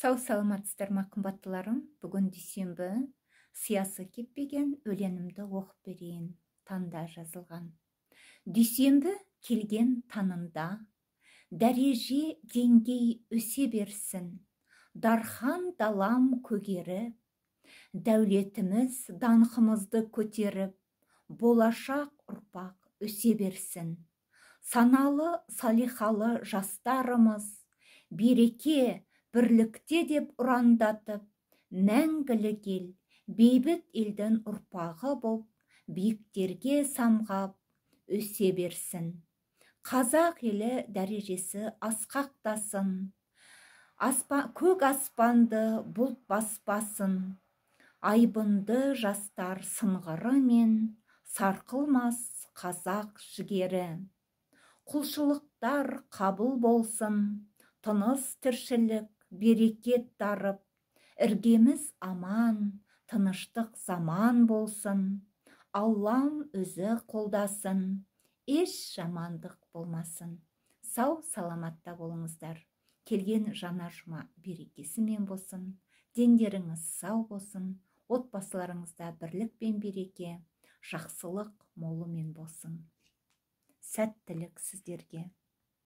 Сау саламатсыздар ма, қымбаттыларым? Бүгін дүйсенбі, сиясы кеппеген өлеңімді оқып берейін, таңда жазылған. Дүйсенбі келген таңында, дәреже деңгей өсе берсін, дархан далам көгеріп, дәулетіміз даңқымызды көтеріп, болашақ ұрпақ өсе берсін. Саналы, салиқалы жастарымыз береке, бірлікте деп ұрандатып, мәңгілік ел, бейбіт елдің ұрпағы боп, биіктерге самғап өсе берсін. Қазақ елі дәрежесі асқақтасын, көк аспанды бұлт баспасын, айбынды жастар сыңғырымен сарқылмас қазақ жігері. Құлшылықтар қабыл болсын, тыныс тіршілік берекет дарып, іргеміз аман, тыныштық заман болсын. Аллам өзі қолдасын, еш жамандық болмасын. Сау саламатта болыңыздар. Келген жаңа жұма берекесімен болсын, дендеріңіз сау болсын, отбасыларыңызда бірлік пен береке, жақсылық молымен болсын. Сәттілік сіздерге.